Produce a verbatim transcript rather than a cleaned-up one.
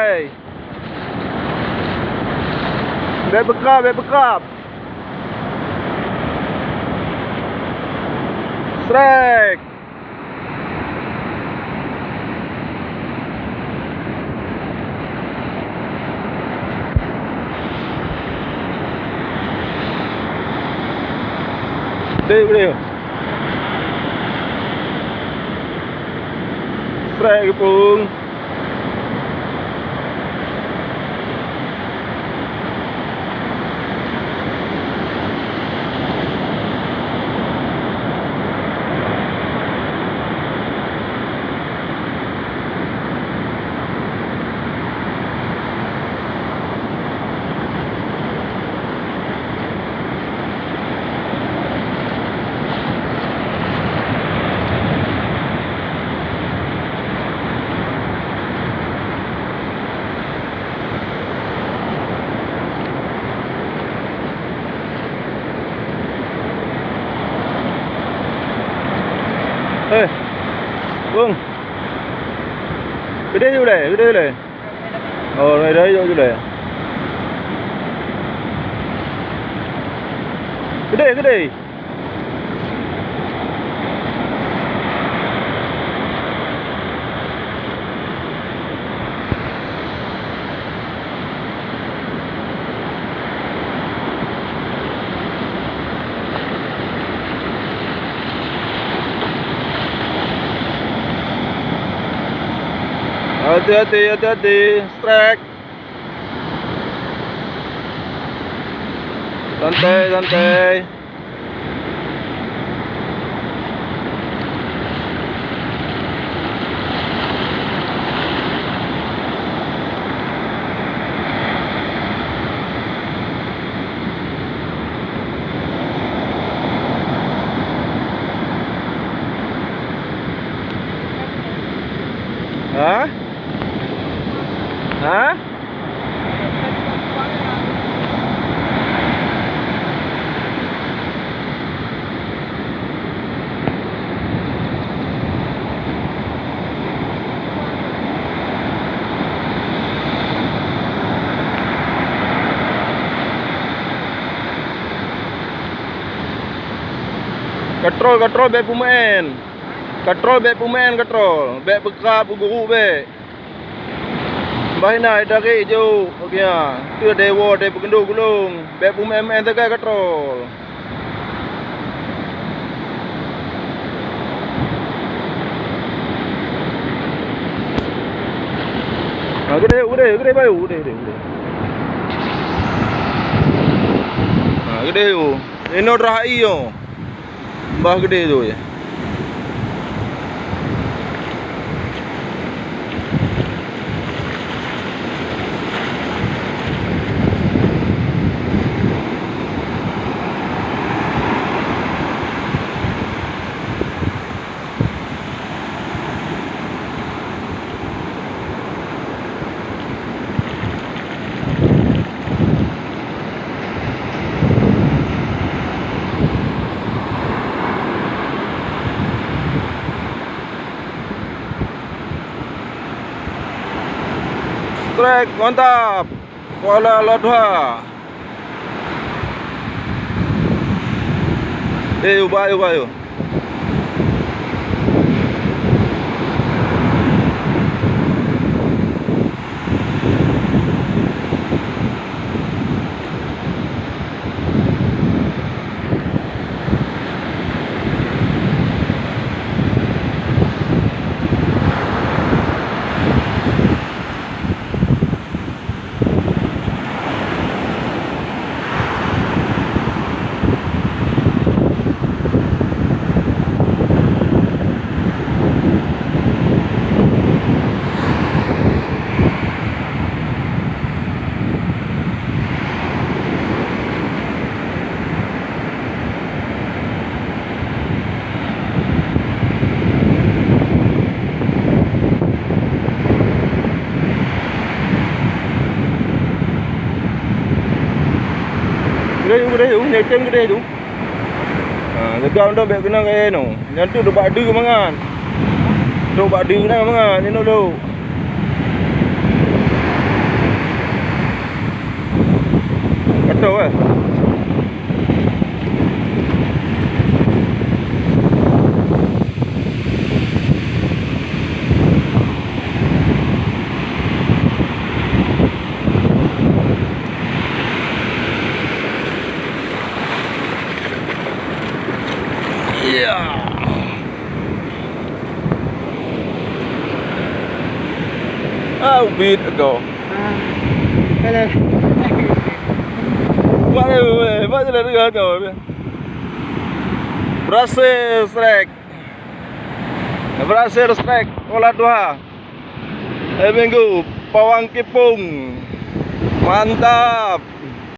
Hey. Bèk beukab, bèk beukab. Strike. Dek, dek. Strike, Geupung. Eh, Bung. Keudeh ju lé, keudeh ju lé. Oh, dah, dah, ju lé. Keudeh, keudeh. Hati-hati, hati-hati, strike. Santai, santai. Ha? Ha? Katrol, katrol, bèk peumeu'en. Katrol, bèk peumeu'en, katrol. Bèk peuka, peuguru, bèk. Bah inan tarék jôk, oke, ha. Teuh dèh woe, dèh peugeundong gulong. Bèk peumeu'en-meu'en sagai katrol. Ha, keudeh, keudeh, keudeh bayu, keudeh, keudeh, keudeh. Ha, keudeh, oh. Inoe rah ie, oh. Bah keudeh tu je. Strike, mantap. Kuala Ladha. Eh, ubah, ubah, ubah. Geude yue, geude yue, nyang tem geude yue. Ha, leuga mantong bèk keunong kayèe nyoe. Nyan teuk bak deue mangat. Trok bak deue na mangat, nyoe lôn. Ah, ubit kau. Mana, mana, mana, mana, mana, mana, mana, Berhasil strike. Berhasil strike bola dua. Hari Minggu, Pawang Kipung. Mantap.